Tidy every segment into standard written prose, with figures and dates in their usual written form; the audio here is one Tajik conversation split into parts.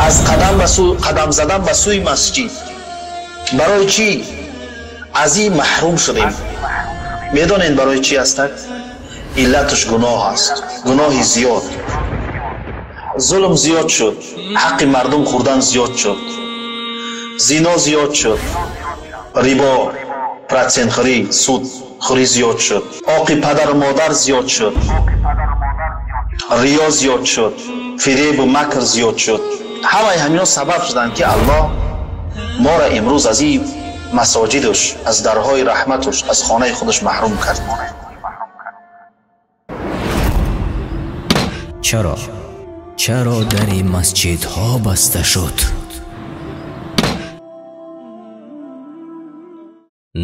Аз қадам задан ба сӯи масҷид. Барои чӣ аз ин маҳрум шудем? Медонед барои чӣ ҳастак? Иллаташ гуноҳ аст, гуноҳи зиёд. Зулм зиёд шуд, ҳаққи мардум хӯрдан зиёд шуд, зино зиёд шуд, рибо, процентхӯрӣ, судхӯрӣ зиёд шуд, оқи падару модар зиёд шуд, риё зиёд шуд, фиребу макр зиёд шуд. Ҳамаи ҳамино сабаб шуданд, ки Аллоҳ моро имрӯз аз ин масоҷидаш, аз дарҳои раҳматаш, аз хонаи худаш маҳрум кард. Чаро? Чаро дари масҷидҳо баста шуд?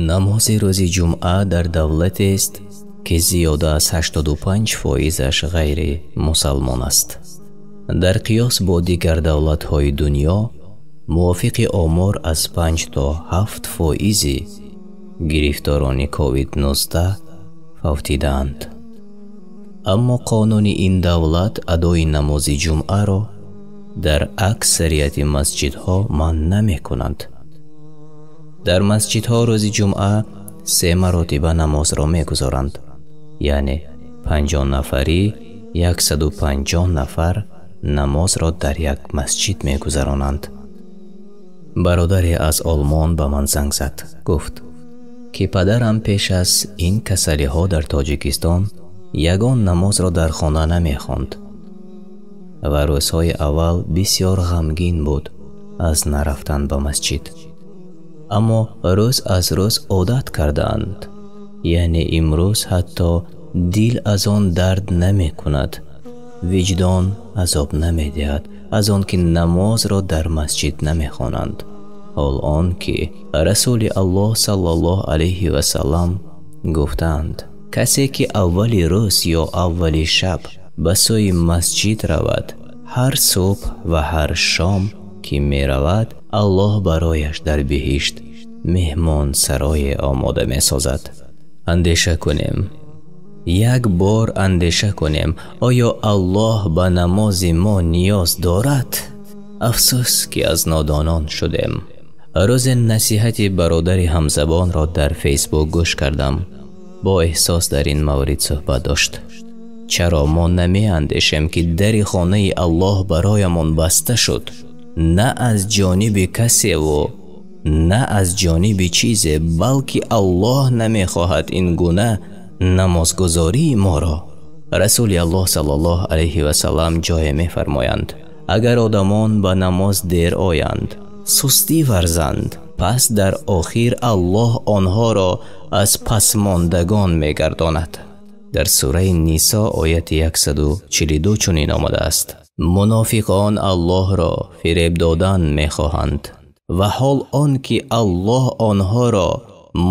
Намози рӯзи ҷумъа дар давлатест, ки зиёда аз 85% ғайри мусалмон аст. Дар қиёс бо дигар давлатҳои дунё, мувофиқи омор аз 5 то 7% гирифторони COVID-19 фавтидаанд. Аммо қонуни ин давлат адои намози ҷумъаро дар аксарияти масҷидҳо манъ намекунанд. Дар масҷидҳо рӯзи ҷумъа 3 маротиба намозро мегузоранд, яъне 50 нафарӣ 150 нафар намозро дар як масҷид мегузаронанд. Бародаре аз Олмон ба ман занг зад, гуфт, ки падарам пеш аз ин касалиҳо дар Тоҷикистон ягон намозро дар хона намехонд ва рӯзҳои аввал бисёр ғамгин буд аз нарафтан ба масҷид. Аммо рӯз аз рӯз одат кардаанд, яъне имрӯз ҳатто дил аз он дард намекунад, виҷдон азоб намедиҳад аз он ки намозро дар масҷид намехонанд. Ҳол он ки Расули Аллоҳ саллаллоҳу алайҳи васаллам гуфтаанд: касе ки аввали рӯз ё аввали шаб ба сӯи масҷид равад, ҳар субҳ ва ҳар шом ки меравад, Аллоҳ барояш дар биҳишт меҳмонсарое омода месозад. Андеша кунем, як бор андеша кунем, оё Аллоҳ ба намози мо ниёз дорад? Афсӯс, ки аз нодонон шудем. Рӯзе насиҳати бародари ҳамзабонро дар Фейсбук гӯш кардам. Бо эҳсос дар ин маврид суҳбат дошт. Чаро мо намеандешем, ки дари хонаи Аллоҳ бароямон баста шуд? На аз ҷониби касеву на аз ҷониби чизе, балки Аллоҳ намехоҳад ин гуна намозгузории моро. Расули Аллоҳ саллаллоҳу алайҳи васаллам ҷое мефармоянд: агар одамон ба намоз дер оянд, сустӣ варзанд, пас дар охир Аллоҳ онҳоро аз пасмондагон мегардонад. Дар сураи Нисо ояти 142 чунин омадааст: мунофиқон Аллоҳро фиреб додан мехоҳанд ва ҳол он ки Аллоҳ онҳоро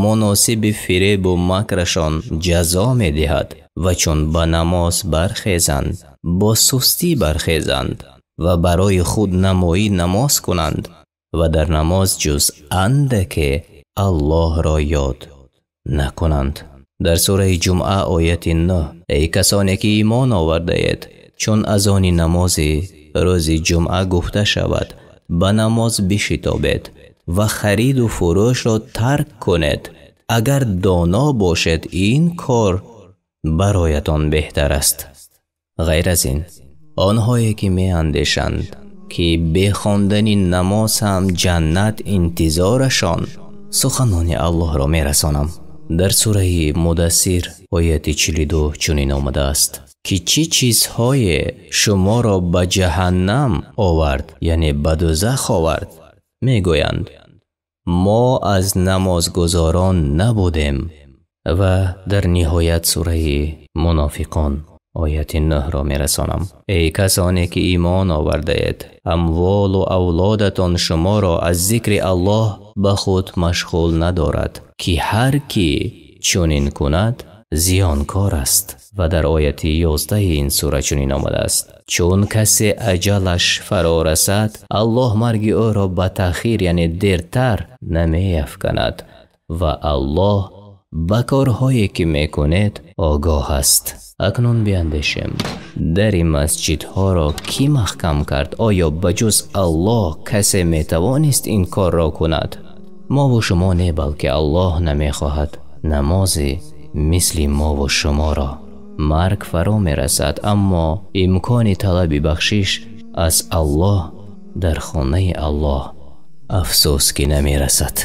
муносиби фиребу макрашон ҷазо медиҳад ва чун ба намоз бархезанд, бо сустӣ бархезанд ва барои худнамоӣ намоз кунанд ва дар намоз ҷуз андаке Аллоҳро ёд накунанд. Дар сураи Ҷумъа ояти 9: эй касоне ки имон овардаед, чун азони намози рӯзи ҷумъа гуфта шавад, ба намоз бишитобед ва хариду фурӯшро тарк кунед. Агар доно бошед, ин кор бароятон беҳтар аст. Ғайр аз ин, онҳое ки меандешанд, ки бе хондани намоз ҳам ҷаннат интизорашон, суханони Аллоҳро мерасонам. Дар сураи Мудассир ояти 42 чунин омадааст, ки чӣ чизҳое шуморо ба ҷаҳаннам овард, яъне ба дӯзах овард? Мегӯянд: мо аз намозгузорон набудем. Ва дар ниҳоят сураи Мунофиқон ояти 9-ро мерасонам. Эй касоне ки имон овардаед, амволу авлодатон шуморо аз зикри Аллоҳ ба худ машғул надорад, ки ҳар ки чунин кунад зиёнкор аст. Ва дар ояти 11 ин сура чунин омадааст: чун касе аҷалаш фаро расад, Аллоҳ марги ӯро ба таъхир, яъне дертар намеафканад ва Аллоҳ ба корҳое ки мекунед огоҳ аст. Акнун биандешем, Дари масҷидҳоро кӣ маҳкам кард? Оё ба ҷуз Аллоҳ касе метавонист ин корро кунад? Мову шумо не, балки Аллоҳ намехоҳад намози мисли мову шуморо. Марг фаро мерасад, аммо имкони талаби бахшиш аз Аллоҳ дар хонаи Аллоҳ афсӯс ки намерасад.